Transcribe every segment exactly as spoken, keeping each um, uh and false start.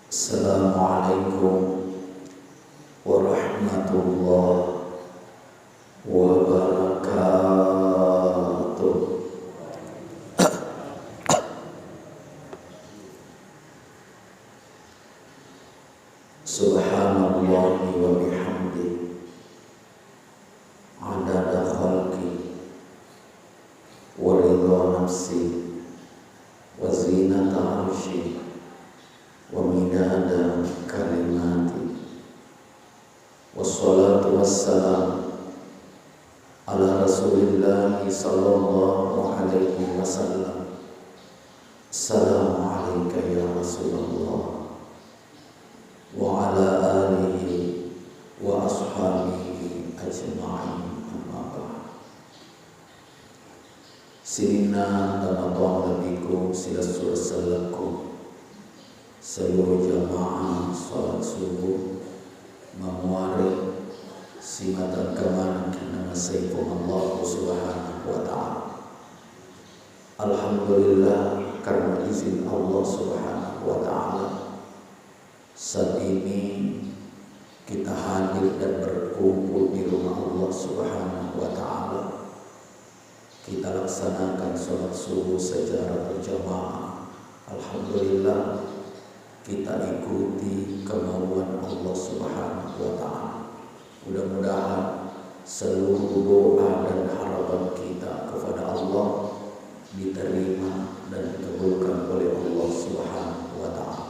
Assalamualaikum warahmatullahi wabarakatuh. Subhanallahi wa bihamdi, adada khalqi, wa ridha nafsi, wa zinata arshi, wa midada kalimati. Wassalatu wassalam ala Rasulillahi sallallahu alaihi wasallam. Assalamu alaika ya Rasulullah, wa ala alihi wa ashabihi ajma'in, amma ba'd. Sininna tomatoang lebbiku, silessureng sellekku, seluruh jamaah salat subuh, mamuare simatengka maneng namasei Puang Allah Subhanahu wa Ta'ala. Alhamdulillah, karena izin Allah Subhanahu wa Ta'ala, saat ini kita hadir dan berkumpul di rumah Allah Subhanahu wa Ta'ala. Kita laksanakan sholat subuh secara berjamaah. Alhamdulillah, kita ikuti kemauan Allah Subhanahu wa Ta'ala. Mudah-mudahan seluruh doa dan harapan kita kepada Allah diterima dan dikabulkan oleh Allah Subhanahu wa Ta'ala.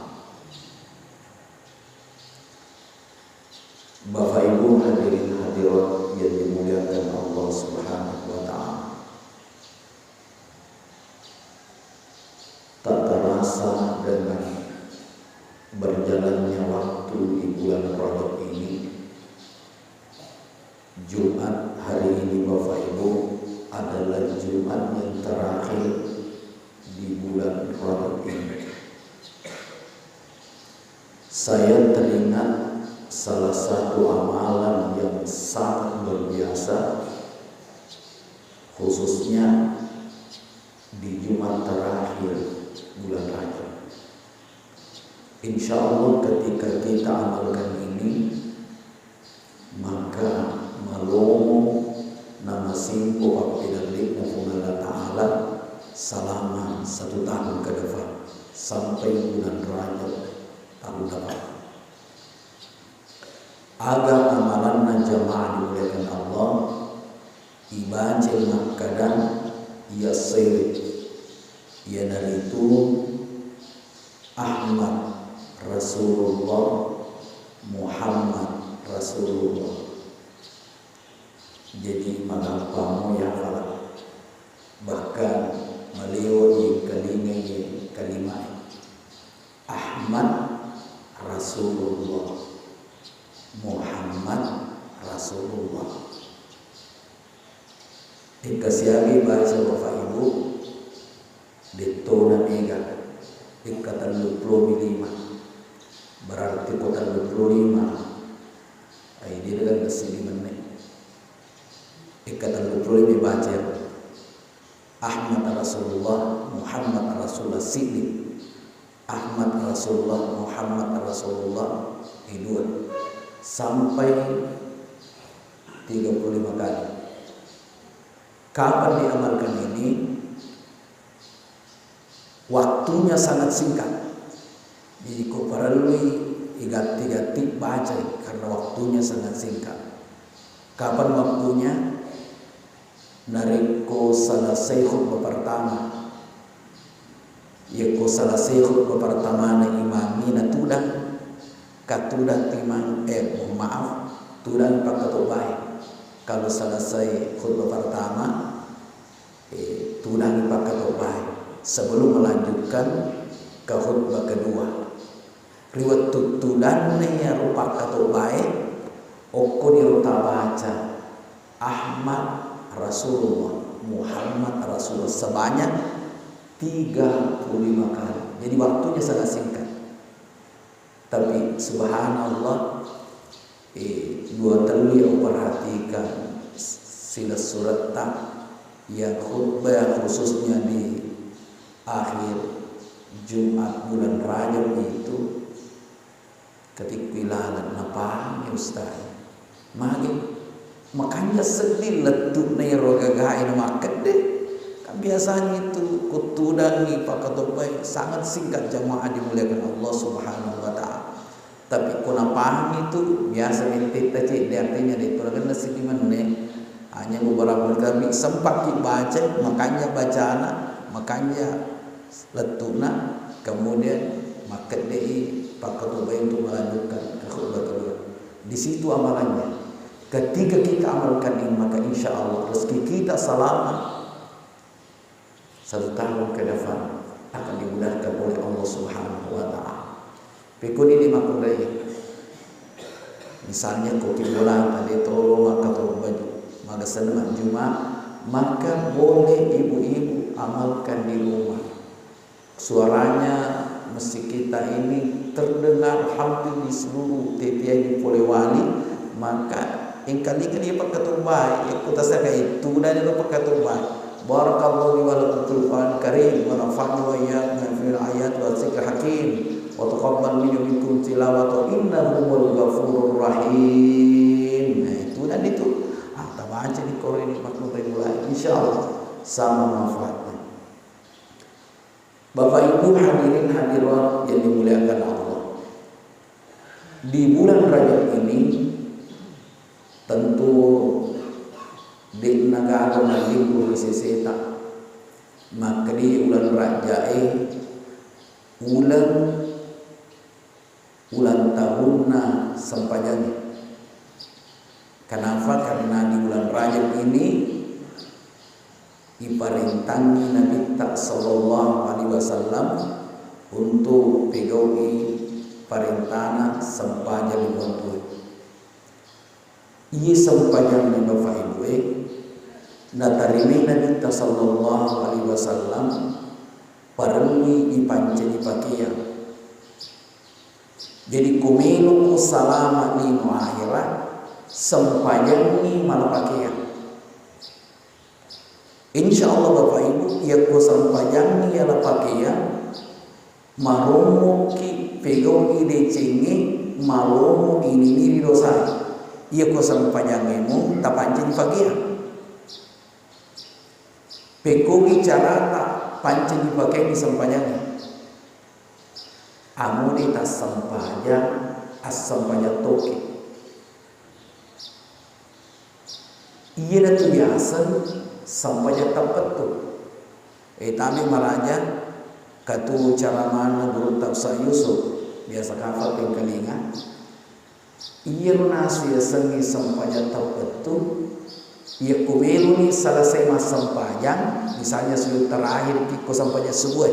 Bapak Ibu hadirin hadirat yang dimuliakan Allah Subhanahu wa Ta'ala. Tak terasa dengan berjalannya waktu di bulan Rajab ini, Jumat hari ini, Bapak Ibu, adalah Jumat yang terakhir di bulan Rajab ini. Saya teringat salah satu amalan yang sangat luar biasa, khususnya di Jumat terakhir bulan Rajab. Insya Allah, ketika kita amalkan ini, maka malomo namasimpo pappilallikmu Puang Allah Ta'ala selama satu tahun ke depan, sampai bulan Rajab tahun depan. Aga amalanna jamaah dimuliakan Allah, ibaca makkada iya sewe, iyanaritu Ahmad Rasulullah, Muhammad Rasulullah. Jadi, magampang mo yafala. Bahkan maliwai kalingai kalimae. Ahmad Rasulullah, Muhammad Rasulullah. Engka siaga baca Bapak Ibu, dettona mega, engka telluppulo lima. Berarti ko telluppulo lima, ai, dia dengan kesini menit. Engka telluppulo lima baca. Ahmad Rasulullah, Muhammad Rasulullah, siddi. Ahmad Rasulullah, Muhammad Rasulullah, eh, dua. Sampai tiga puluh lima kali. Kapan diamalkan ini? Waktunya sangat singkat. Jadi, ko parellui igatti-gatti bacai karena waktunya sangat singkat. Kapan waktunya? Narekko selesai khutbah pertama. Yekko selesai khutbah pertamana imangngi natudang, katudang imang, eh, mohon maaf, tudang pakkatobbae. Kalau selesai khutbah pertama, eh, tudang pakkatobbae sebelum melanjutkan ke khutbah kedua. Ri wettu tudanna iyaro pakkatobbae, okkoniro tabaca Ahmad Rasulullah, Muhammad Rasulullah sebanyak tiga puluh lima kali. Jadi, waktunya sangat singkat. Tapi, subhanallah, eh, dua tellu yang perhatikan silessuretta yang khutbah, khususnya di akhir Jumat bulan Rajab itu, Ketikku ilaleng, napahangngi ustaz. Magi makanja seddi lettu'na ero gagae na makkedde. Kan biasanya itu kuttudangi pakkatobbai sangat singkat jamaah dimuliakan Allah Subhanahu wa Ta'ala. Tapi ko napahangngi tu biasa mentetta cedde, artinya de' tu nakenna seddi menne. Hanya beberapa, tapi sempatki baca, makanja bacana, makanja lettu'na, kemudian makkedde'i pakkatobbai untuk melanjutkan ke khutbah kedua. Di situ amalannya. Ketika kita amalkan ini, maka insya Allah rezeki kita selama satu tahun ke depan akan dimudahkan oleh Allah Subhanahu wa Ta'ala. Pekko ni makkunrai. Misalnya ko ki bolata de' tolo makkatobbai, maga Senin, Jumat, maka boleh ibu-ibu amalkan di rumah. Suaranya masjid kita ini terdengar hampir di seluruh tetiangi Polewali, maka engkalinga ni pakkatobbai, ikku tasaka itu dan itu pakkatobbai. Barakallahu li wa lakum fil Qur'an Karim wa nafa'ni wa iyyakum bima fihil min al ayat wa dzikril hakim wa taqabbal minni wa minkum tilawatahu innahu huwal ghafurur rahim. Nah, itu dan itu. Ah, tabaca di Qur'an ini makkunrai mulai. Insya Allah sama manfaatnya. Bapak Ibu hadirin hadirat yang dimuliakan Allah. Di bulan Rajab ini tentu de'na gaga mallibur ri seseta. Makkedi uleng Raja'e uleng ulang tahunna sempajangnge. Kenapa? Karena di bulan Rajab ini iparentangi Nabitta sallallahu alaihi wasallam untuk pegau'i parentana sempajang lima waktu. Iye sempajangnge Bapak Ibu e, natarimai Nabitta sallallahu alaihi wasallam parellui ipancaji pakeang. Jadi ko melo'ko salama lino ahera, sempajangngi mala pakeang. Insya Allah Bapak Ibu, yakko sempajangngi yala pakeang, marommoki pegau'i decengnge, marommo ininiri dosae. Yakko sempajangnge mu tapancaji pakeang. Pekkogi carata pancaji pakeangngi sempajangnge. Amuni tassempajang, assempajang toki. Iyanatu yaseng sempajang tappettu. E, tabe maraja katu caramana Gurutta Ustaz Yusuf, biasa kafat pengkalinga. Iyaro nasu yasengnge sempajang tappettu, yakko meloni selesai massempajang, misalnya sujud terakhir ki ko sempajang subuh,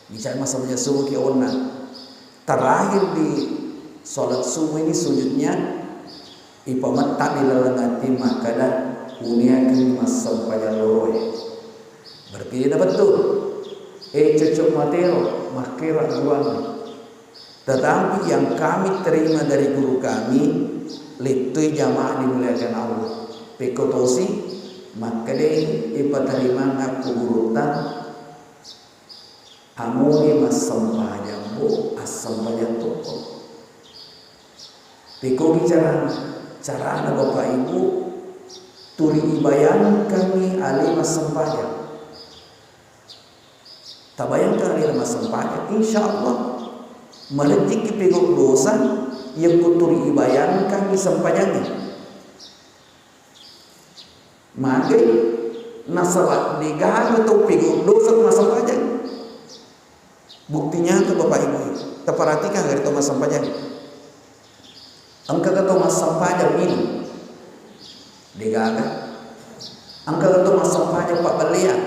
misalnya massempajang subuh ki onna, terakhir di sholat subuh ini sujudnya, ipametta di laleng ati makkeda, uniakengngi massempajang loroe. Berarti de na bettu. E, cocok matero, makkeda guruanna. Tetapi yang kami terima dari guru kami, lettui jamaah dimuliakan Allah. Pekko tosi, makkedai ipatarimang akku gurutta, amuni massempajang bo, assempajang tokko. Pekkogi carana, carana Bapak Ibu, turi ibayangkangngi ale massempajang. Tabayangkan alena massempajang, insya Allah marejjikki pegau dosa yakko turi ibayangkangngi sempajangnge. Magai nasaba degaga tau pegau dosa massempajang. Bukti nyata Bapak Ibu, taperhatikan dari tau massempajang. Engkaga to massempajang minung? Degaga. Engkaga to massempajang pabbelleang?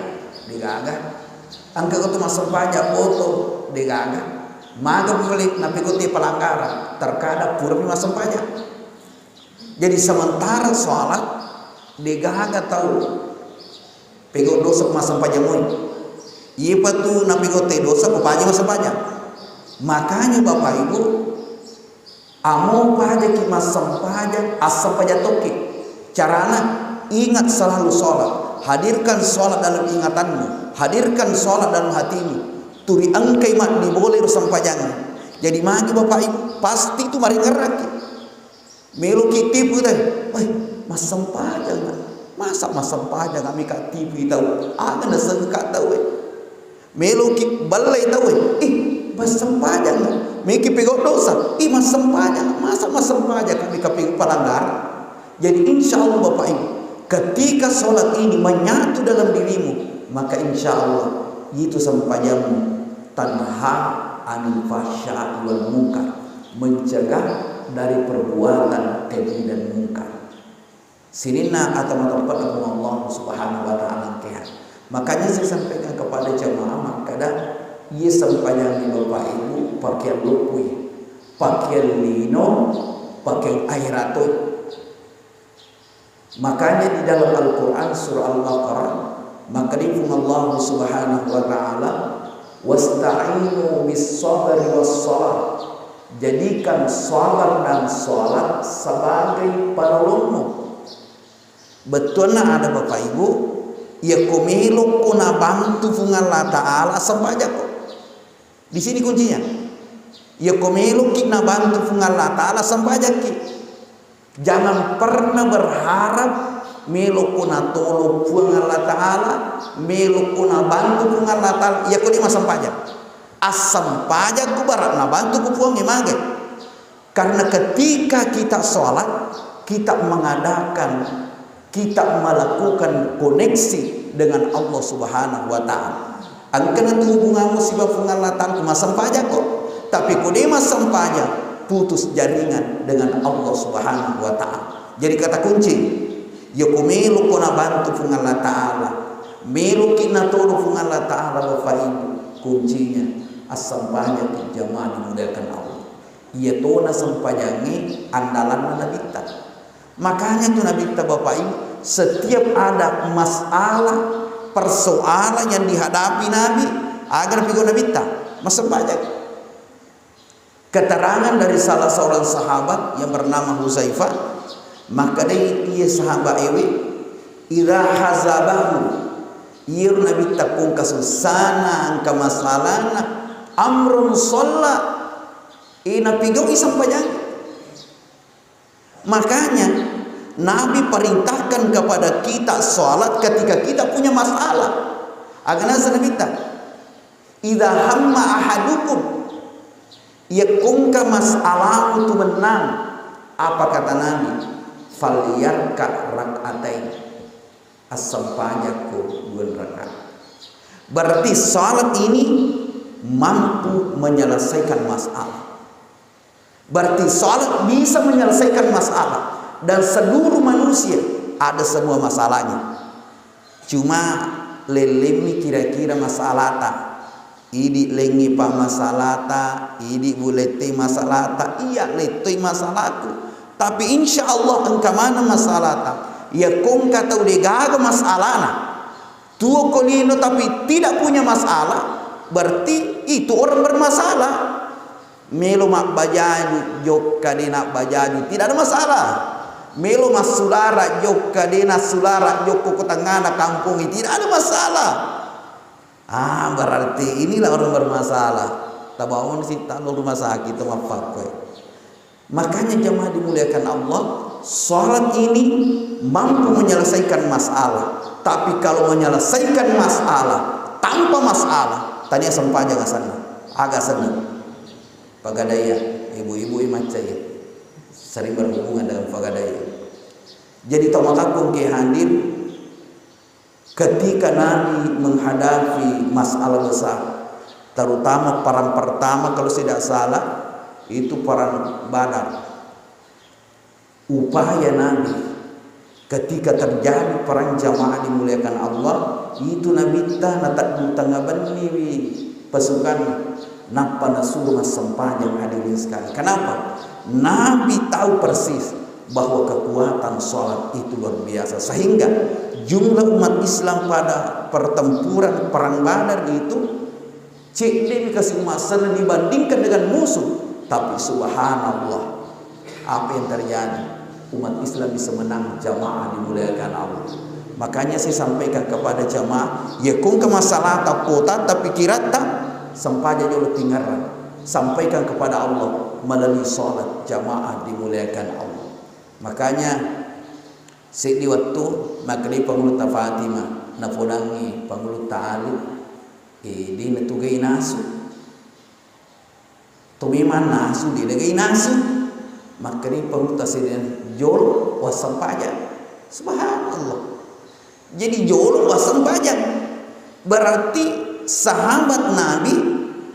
Degaga. Engkaga to massempajang foto? Degaga. Maga pole napegau te pelanggaran, terkadang purami massempajang. Jadi sementara sholat, degaga tau pegau dosa massempajang moi. Iyapa tu napegau te dosa, ko paja massempajang. Makanya Bapak Ibu, Amo pajaki massempajang, assempajang tokki. Carana, ingat selalu sholat. Hadirkan sholat dalam ingatanmu. Hadirkan sholat dalam hatimu. Turi engkai maddibolai ro sempajang. Jadi magi Bapak Ibu, pasti tu maringerraki. Meloki tipu teh, "Weh, massempajang, masa massempajang mika tipu tau? Aga nasengka tau, eh?" Meloki ballai tau, eh, "Ih, massempajang, meki pegau dosa, ih, massempajang, masa massempajang mika pegau pelanggaran?" Jadi, insya Allah, Bapak Ibu, ketika sholat ini menyatu dalam dirimu, maka insya Allah itu sempajammu tanha anil fahsya'i wal munkar, mencegah dari perbuatan keji dan mungkar. Sininna atau matempatna Allah Subhanahu wa Ta'ala engkeha. Makanya saya sampaikan kepada jamaah makkada, iya sempajang di Bapak Ibu, pakaian lopui, pakaian lino, pakaian akhirat. Makanya di dalam Al-Quran, surah Al-Baqarah, makkedai Puang Allah Subhanahu wa Ta'ala, "Wasta'inu bis sabri was salah." Jadikan sabar dan salat sebagai penolongmu. Bettuanna ada, Bapak Ibu, iyako melokko nabantu Puang Allah Ta'ala, sempajakko. Di sini kuncinya. Iyako meloki nabantu Puang Allah Ta'ala, sempajakki. Jangan pernah berharap melokko natolong Puang Allah Ta'ala, melokko nabantu Puang Allah Ta'ala, iyako de massempajang. Assempajakku bara nabantuku Puang, magai. Karena ketika kita sholat, kita mengadakan, kita melakukan koneksi dengan Allah Subhanahu wa Ta'ala. Engkana tu hubunganmu siba Puang Allah Ta'ala, massempajakko. Tapi ko de massempajang, putus jaringan dengan Allah Subhanahu wa Ta'ala. Jadi kata kunci, yako melokko nabantu Puang Allah Ta'ala, meloki natolong Puang Allah Ta'ala, Bapak Ibu, kuncinya assempajakki jamaah dimuliakan Allah. Iya tona sempajangnge andalanna Nabitta. Makanya tu Nabitta, Bapak Ibu, setiap ada masalah, persoalan yang dihadapi Nabi, aga napigau Nabitta? Massempajang. Keterangan dari salah seorang sahabat yang bernama Huzaifah, makkedai iya sahabat ewe, "Idza hazabahu," iyaro Nabitta ko engka susana, engka masalana, "amrun shalla," e, napigaui sempajang. Makanya, Nabi perintahkan kepada kita salat ketika kita punya masalah. Aga naseng Nabitta, "Idza hamma ahadukum," yakko engka masalamu tu mennang, apa kata Nabi? "Falyarka rak'atain." Assempajakko dua rakaat. Berarti salat ini mampu menyelesaikan masalah. Berarti salat bisa menyelesaikan masalah. Dan seluruh manusia ada semua masalahnya. Cuma lellemmi kira-kira masalata. Idi lengngi pa masalata, idi bulettei masalata, iya lettoi masalaku. Tapi insya Allah engka maneng masalata. Iya ko engka tau degaga masalana. Tuo ko lino tapi tidak punya masalah, berarti itu orang bermasalah. Melo mabbajaju jokka de nabbajaju, tidak ada masalah. Melo massulara jokka de nassulara jokka ko tengngana kampung, tidak ada masalah. Ah, berarti inilah orang bermasalah. Tabawa si talo rumah sakit, itu mappakkoe. Makanya jamaah dimuliakan Allah, salat ini mampu menyelesaikan masalah. Tapi kalau menyelesaikan masalah tanpa masalah, tania sempajang asanna. Aga senna. Pagadaiya, ibu-ibu i maccai. Sering berhubungan dengan pagadaiya. Jadi, tau makakku engke hadir, ketika Nabi menghadapi masalah besar, terutama perang pertama, kalau tidak salah, itu perang Badar. Upaya Nabi ketika terjadi perang, jamaah dimuliakan Allah, itu Nabitta nateddu tengnga benniwi pasukanna, nappa nasuruh massempajang, hadirin sekalian. Kenapa? Nabi tahu persis bahwa kekuatan salat itu luar biasa, sehingga jumlah umat Islam pada pertempuran perang Badar itu cedde'mi kasi umat Islam dibandingkan dengan musuh. Tapi subhanallah, apa yang terjadi? Umat Islam bisa menang, jamaah dimuliakan Allah. Makanya saya sampaikan kepada jamaah, ya, ko engka masalata, kota, tapi kiratta, sempaja jolo tingerang. sampaikan kepada Allah melalui salat jamaah dimuliakan Allah. Makanya, seddi wettu makkedai Pangulutta Fatimah, napodangngi Pangulutta Ali, eh, de' natugai nasu. To memang nasu, de' degai nasu. Makkedai Pangulutta Sayyidina, jolo wassempajang. Subhanallah. Jadi jolo wassempajang. Berarti sahabat Nabi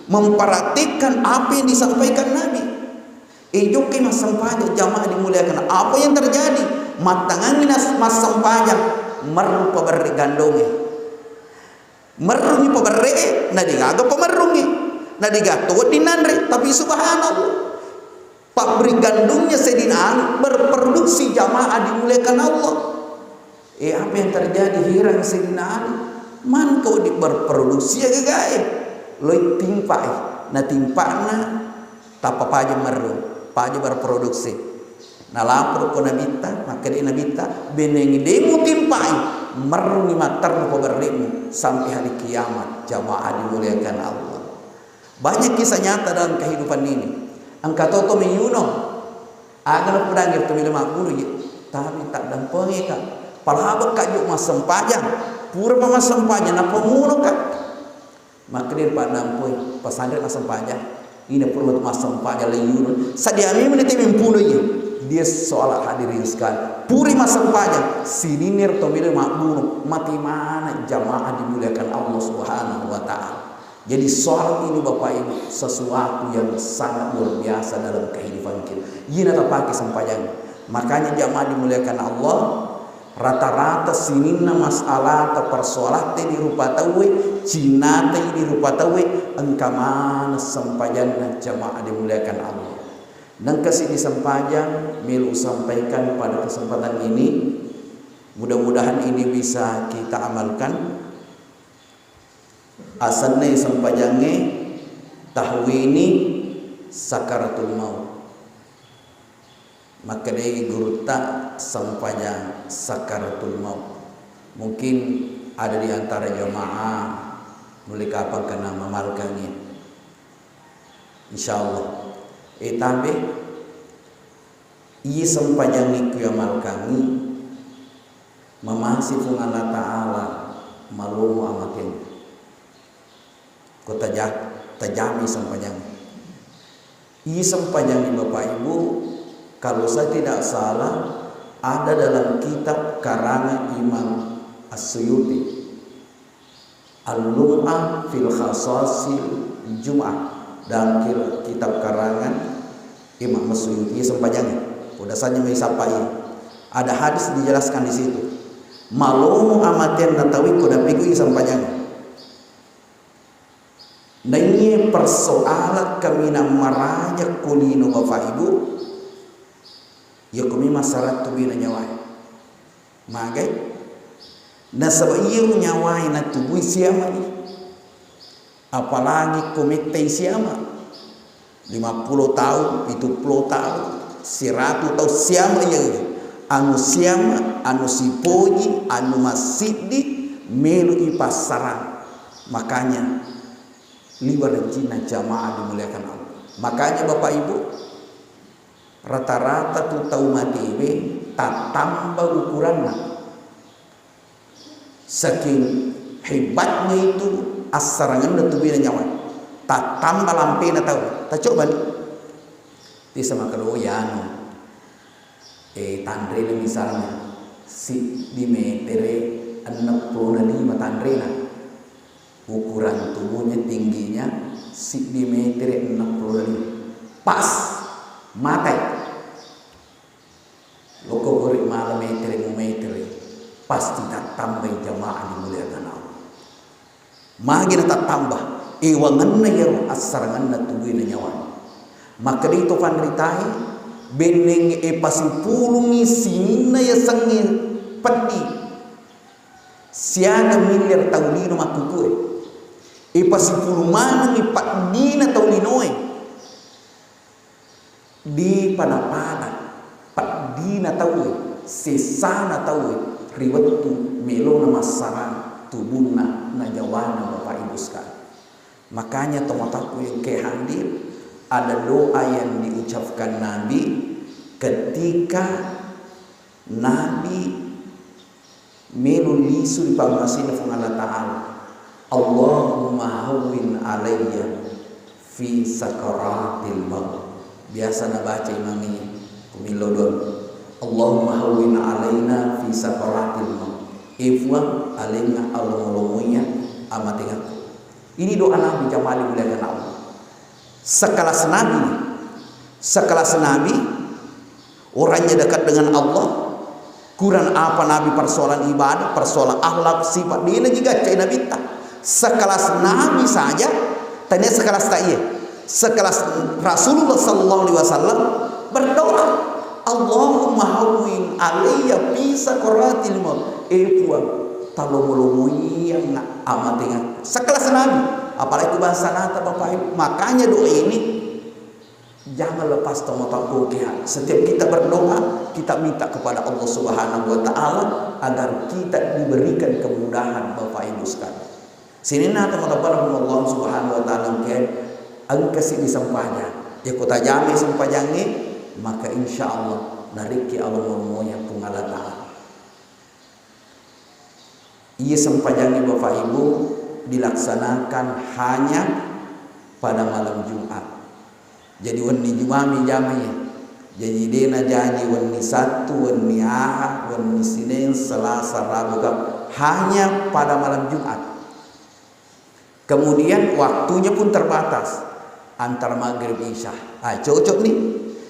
mempraktikkan apa yang disampaikan Nabi. Eh, jokkai massempajang, jamaah dimuliakan. Apa yang terjadi? Mattangangi nas-, massempajang, merru paberri gandonge. Merrungi paberre'e, na degaga pamerrungi. Na degaga to wedding nanre. Tapi subhanallah. Pabrik gandumnya Sayyidina Ali berproduksi, jamaah dimuliakan Allah. Eh, apa yang terjadi? Heran Sayyidina Ali. Man kau di berproduksi ya gagae. Loi timpai. Na timpana tappa paja merru. Paja berproduksi. Nalapor ko Nabitta, makkeda Nabitta, benengi de' mutimpai, merrungi matterru paberri'mu sampai hari kiamat, jamaah dimuliakan Allah. Banyak kisah nyata dalam kehidupan ini. Engka toto meyuno, aga napudangi to melo mabburu, ye, tapi taddampengika. Palabekka jo massempajang, pura massempajang, napamunoka. Makkedai paddampoi, pasanre massempajang. Ina pura massempajang leyuno. Sadia memang tette mempuloi. Dia sholat, hadirin sekalian. Pura massempajang, sininna to melo mabburu, mate maneng, jamaah dimuliakan Allah Subhanahu wa Ta'ala. Jadi, sholat ini, Bapak Ibu, sesuatu yang sangat luar biasa dalam kehidupan kita. Ina tapake sempajang. Makanya, jamaah dimuliakan Allah, rata-rata sininna masalata, persoalatta di rupa tauwe, cinnata di rupa tauwe, engka maneng sempajanna, jamaah dimuliakan Allah. Nengka siddi sempajang melo usampaikan pada kesempatan ini. Mudah-mudahan ini bisa kita amalkan. Asenna sempajangnge tahwini sakaratul maut. Makkedai gurutta, sempajang sakaratul maut. Mungkin ada di antara jamaah nulle kapang kena mamalkangi. Insyaallah. Eh, tabe, iye sempajangnge kuyamalkangi, mamase Puang Allah Ta'ala malomo amatenna. Ko taja-, tajami sempajang. Iye sempajang, Bapak Ibu, kalau saya tidak salah, ada dalam kitab karangan Imam As-Suyuti, Al-Lum'ah fil Khasasil Jum'ah, dalam kir-, kitab karangan Imam As-Suyuti, iye sempajang. Udah saja mai sappai. Ada hadis dijelaskan di situ. Malomo amatenna tauwe ko nappikui sempajang. Naiye persoalan kaminang maraja ko lino, Bapak Ibu, iya ko memang sarattu bina nyawae. Magai? Nasaba iyaro nyawae natubui siamai. Apalagi ko mettai siama. Lima puluh taung, pitu puluh taung, siratu taung siama iya. Anu siama, anu sipoji, anu massiddi, melo ipassarang. Makanya, liwa rejjinna jamaah dimuliakan Allah. Makanya, Bapak Ibu, rata-rata tu tau matewe tattamba ukuranna. Saking hebatnya itu assarangenna tubuina nyawa. Tattamba lampena tau. Tacobani. Tisa makkeda, oh, iyanu. Eh, tanrena misalnya, siddi metere enneng puluh lima tanrena. Ukuran tubuhnya tingginya siddi metere enneng puluh lima. Pas matai. Lokko gori mala metere mu metere, pasti tattambai jamaah dimuliakan Allah. Magi natattamba, ewangenna iyaro assarangenna tubuina nyawa. Makkeda to panritae, benneng e pasipulungi sininna yasengnge peddi. Siaga miliar tau lino makkukue. E pasipulung manengngi peddina tau linoe. Dipada-pada peddina tauwe, sessana tauwe ri wettu melona massarang tubunna na nyawana, Bapak Ibu sekalian. Makanya tomatoakku yang ke hadir, Ada doa yang diucapkan Nabi ketika Nabi melo lisu ri pammasena Puang Allah Ta'ala, "Allahumma hawwin alayya fi sakaratil maut." Biasa nabaca imangnge ko millau doa, "Allahumma hawwin alaina fi sakaratil maut." E Puang, alengnga allomo-lomoiya amatengakku. Ini doa Nabi, jamaah dimuliakan Allah. Sekelas Nabi, sekelas Nabi, orangnya dekat dengan Allah. Kurang apa Nabi persoalan ibadah, persoalan akhlak, sifat, dena jigaccai Nabitta. Sekelas Nabi saja, tania sekelas ta iye. Sekelas Rasulullah sallallahu alaihi wasallam berdoa, "Allahumma hawwin alayya fi sakaratil maut." Eh Puang, talomo-lomoiyangnga amatengakku. Sekelas Nabi, apalagi bangsa nata Bapak Ibu. Makanya doa ini jangan lepas tomatoa. Setiap kita berdoa, kita minta kepada Allah Subhanahu wa Ta'ala agar kita diberikan kemudahan, Bapak Ibu sekalian. Sininna tomatoa Allah Subhanahu wa Ta'ala, engke, engka siddi sempajang. Yako tajame sempajangnge, maka insya Allah narekki allomo-lomoiya Puang Allah Ta'ala. Iya sempajangnge Bapak Ibu dilaksanakan hanya pada malam Jumat. Jadi wenni Jumami jamai. Jadi dena jaji wenni Sattu, wenni Aha, wenni Senin, Selasa, Rabu, Kam-, hanya pada malam Jumat. Kemudian waktunya pun terbatas antara maghrib isya. Ah, cocok nih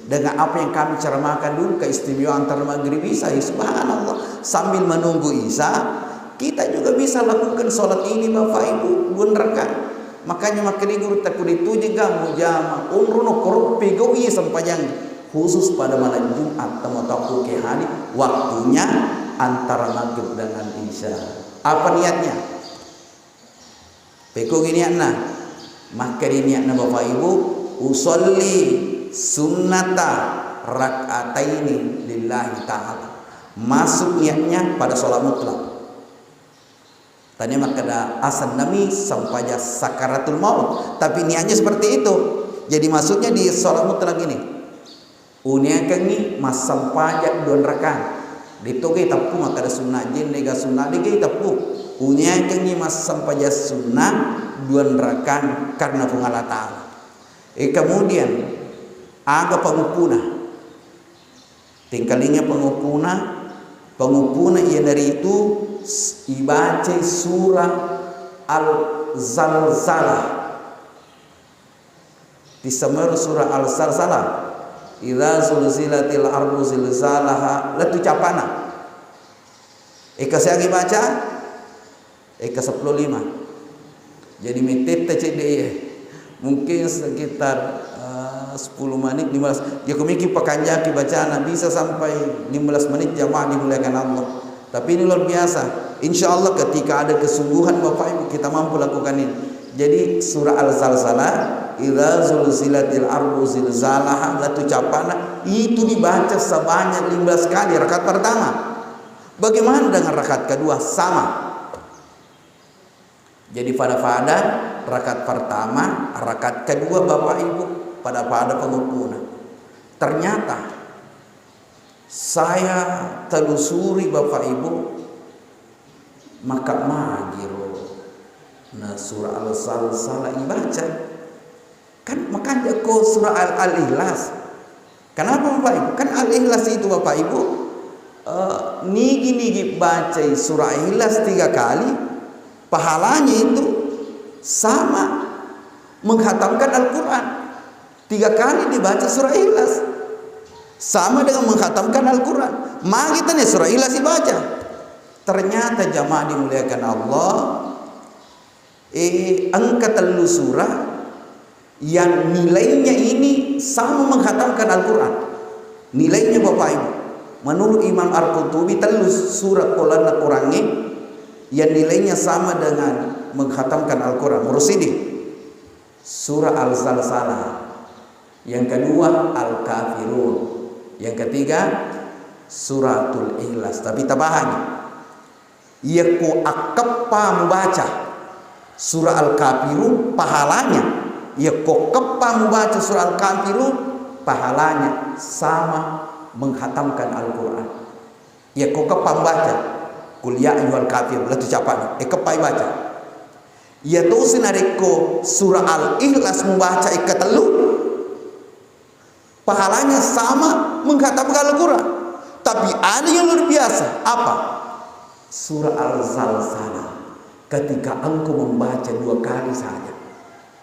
dengan apa yang kami ceramahkan dulu, keistimewaan antara maghrib isya. Ya, subhanallah, sambil menunggu isya, kita juga bisa lakukan sholat ini, Bapak Ibu, dua rakaat. Makanya makkeda guru takku itu juga mujama, unrono koro pegau iya sempajang khusus pada malam Jumat, temu tahu ke hari waktunya antara maghrib dengan isya. Apa niatnya? Pekkogi niatna? Makkeda niatna Bapak Ibu, "Usolli sunnata rak'ataini lillahi ta'ala." Masuk niatnya pada sholat mutlak. Tania makkeda asennami sempajang sakaratul maut, tapi niatnya seperti itu. Jadi maksudnya di sholat mutlak ini, uniakengngi massempajang dua rakaat. De'togai teppu makkeda sunna jenne ga sunna, de'gai teppu. Uniakengngi massempajang sunna dua rakaat karena Puang Allah Ta'ala. E, kemudian aga panguppuna? Tingkalinga panguppuna, panguppuna iyanaritu s-, ibacai surah Al-Zalzalah. Tissemero surah Al-Zalzalah. Idza zulzilatil ardu zilzalaha, lettu capana. Eka siagi baca? Eka seppulo lima. Jadi mettetta cedde iya. Mungkin sekitar, eh, sepuluh menit, lima belas. Ya, kumiki pakanjaki bacana, bisa sampai lima belas menit, jamaah dimuliakan Allah. Tapi ini luar biasa. Insya Allah ketika ada kesungguhan Bapak Ibu, kita mampu lakukan ini. Jadi surah Al-Zalzalah, "Idza zulzilatil ardu zilzalaha," lettu capana, itu dibaca sebanyak lima belas kali rakaat pertama. Bagaimana dengan rakaat kedua? Sama. Jadi pada-pada rakaat pertama, rakaat kedua Bapak Ibu, pada-pada panguppuna. Ternyata saya telusuri Bapak Ibu, maka magiro na surah Al-Zalzalah ibaca. Kan makanja ko surah Al-, Al-Ikhlas. Kenapa Bapak Ibu? Kan Al-Ikhlas itu Bapak Ibu, eh, nigi-nigi bacai surah Ikhlas tiga kali, pahalanya itu sama menghatamkan Al-Quran. Tiga kali dibaca surah Ikhlas sama dengan menghatamkan Al-Quran. Magi tanya surah Ikhlas dibaca. Ternyata jamaah dimuliakan Allah, eh, engka tellu surah yang nilainya ini sama menghatamkan Al-Quran. Nilainya Bapak Ibu, menurut Imam Al-Qurtubi, tellu surah kolanna Qurannya yang nilainya sama dengan menghatamkan Al-Quran. Menurut sini, surah Al-Zalzalah. Yang kedua, Al-Kafirun. Yang ketiga, Suratul Ikhlas. Tapi tabahangi. Iyako akkeppa mubaca surah Al-Kafirun, pahalanya Iya ko keppa mubaca surah Al-Kafirun, pahalanya sama menghatamkan Al-Quran. Iya ko keppa mubaca Qul ya ayyuhal kafirun, lettu capana, e keppai baca. Iya tosi narekko surah Al-Ikhlas mubaca e ketellu, pahalanya sama menghatamkan Al-Quran. Tapi ada yang luar biasa. Apa? Surah Al-Zalzalah. Ketika engkau membaca dua kali saja,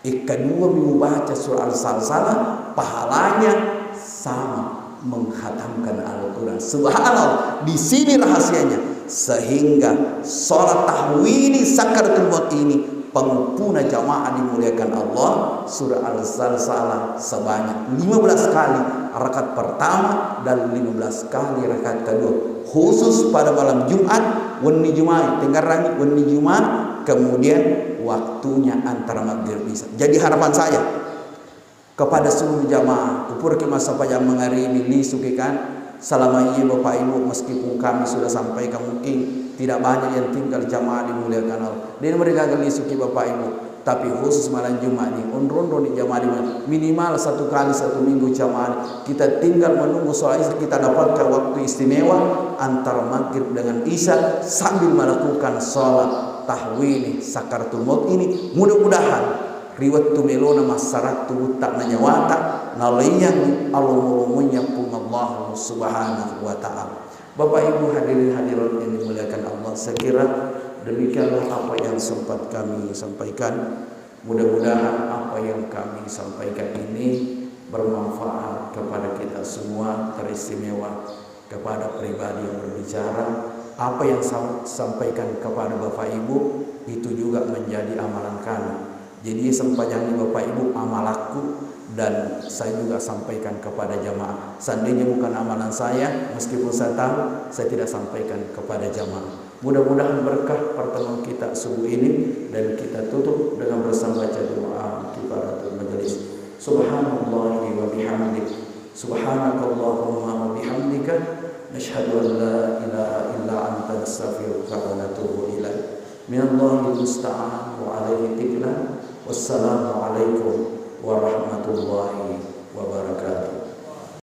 e kedua minggu baca surah Al-Zalzalah, pahalanya sama menghatamkan Al-Quran. Subhanallah, di sini rahasianya. Sehingga sholat tahwini sakaratul maut ini, pengumpuna jamaah dimuliakan Allah, surah Al-Zalzalah sebanyak lima belas kali rakaat pertama dan lima belas kali rakaat kedua, khusus pada malam Jumat, wenni Jumat, dengarangi, wenni Jumat, kemudian waktunya antara maghrib isya. Jadi harapan saya kepada seluruh jamaah, kupuraki massempajang mangaribi, lisuki kan, selama ini Bapak Ibu, meskipun kami sudah sampaikan, mungkin tidak banyak yang tinggal, jamaah dimuliakan Allah. Dena mereka lisuki Bapak Ibu, tapi khusus malam Jumat ini, onro-onroni jamaah dimuliakan. Minimal satu kali satu minggu jamaah kita tinggal menunggu sholat isya, kita dapatkan waktu istimewa antara maghrib dengan isya sambil melakukan sholat tahwini sakaratul maut ini. Mudah-mudahan ri wettu melona massarattu butta na nyawata, nalaiyangngi alomo-lomonya Puang Allah Subhanahu wa Ta'ala. Bapak Ibu hadirin hadirat yang dimuliakan Allah, saya kira demikianlah apa yang sempat kami sampaikan. Mudah-mudahan apa yang kami sampaikan ini bermanfaat kepada kita semua, teristimewa kepada pribadi yang berbicara. Apa yang saya sampaikan kepada Bapak Ibu, itu juga menjadi amalan kami. Jadi, sempajangni Bapak Ibu amalakku, dan saya juga sampaikan kepada jamaah. Seandainya bukan amalan saya, meskipun saya tahu, saya tidak sampaikan kepada jamaah. Mudah-mudahan berkah pertemuan kita subuh ini, dan kita tutup dengan bersama baca doa kifaratul majelis. Subhanallahi wa bihamdik. Subhanakallahumma wa bihamdika. Nashhadu an la ilaha illa anta, nastaghfiruka wa natubu ilaik. Minallahil musta'an wa alaihi tiklan. Wassalamualaikum warahmatullahi wabarakatuh.